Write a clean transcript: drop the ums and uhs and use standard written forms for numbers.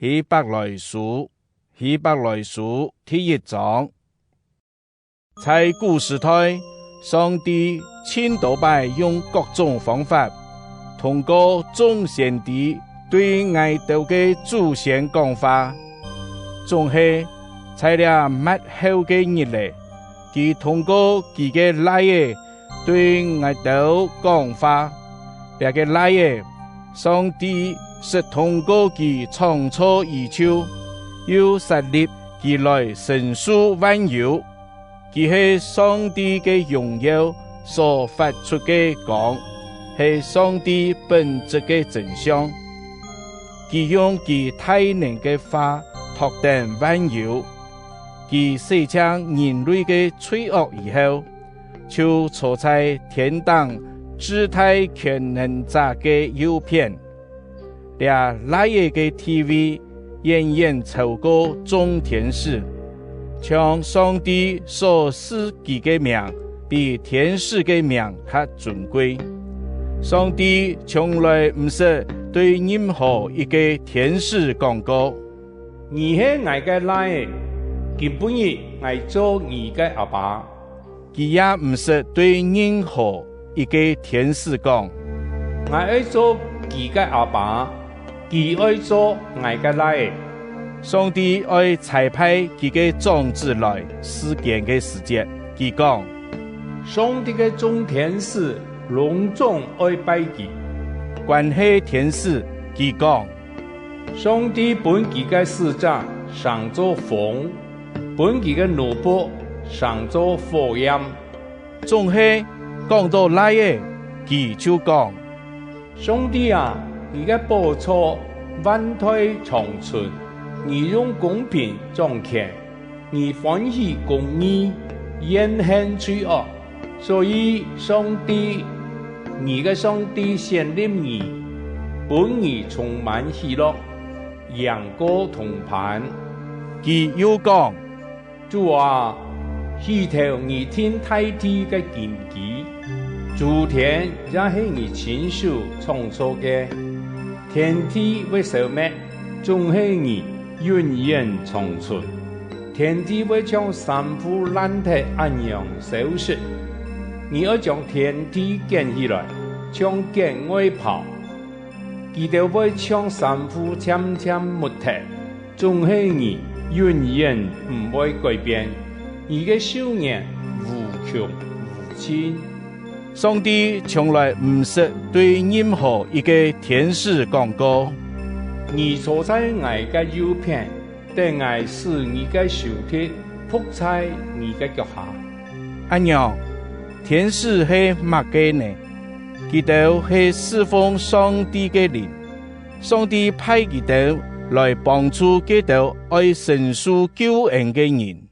希伯來書，希伯來書第一章，在古時代，上帝千多擺用各種方法，通過眾先知對𠊎兜个祖先講話。總係在這末後个日子，佢通過佢个來兒對𠊎兜講話。這个來兒，上帝是通過佢創造宇宙，又設立佢來承受萬有。佢係上帝个榮耀所發出个光，係上帝本質个真相。佢用佢大能个話托頂萬有。佢洗淨人類个罪惡以後，就坐在天頂至大權能者个右邊。這來兒个地位遠遠超過眾天使，像上帝所賜佢个名比天使个名較尊貴。上帝從來毋是對任何一个天使講過：你係𠊎个來兒，今晡日𠊎做你个阿爸。佢也毋是對任何一个天使講：𠊎愛做佢个阿爸，佢愛做𠊎个來兒。上帝愛差派佢个長子來世間个時節，佢講：上帝个眾天使攏總愛拜佢。關係天使，佢講：上帝分佢个使者成做風，分佢个奴僕成做火焰。總係講到來兒，佢就講：上帝啊，你个寶座萬代長存，你用公平掌權，你歡喜公義，厭恨罪惡，所以上帝，你个上帝顯立你，分你充滿喜樂，贏過同伴。佢又講：主啊，起頭你定大地个根基，諸天也係你親手創造个，天地會消滅，總係你永遠長存。天地會像衫褲爛脫一樣消失，你愛將天地捲起來，像捲外袍，佢兜會像衫褲漸漸抹脫，總係你永遠毋會改變，你个壽年無窮無盡。上帝從來毋是對任何一个天使講過：你坐在𠊎个右邊，等𠊎使你个仇敵伏在你个腳下。按樣，天使係麼个呢？佢兜係侍奉上帝个靈，上帝派佢兜來幫助佢兜愛承受救恩个人。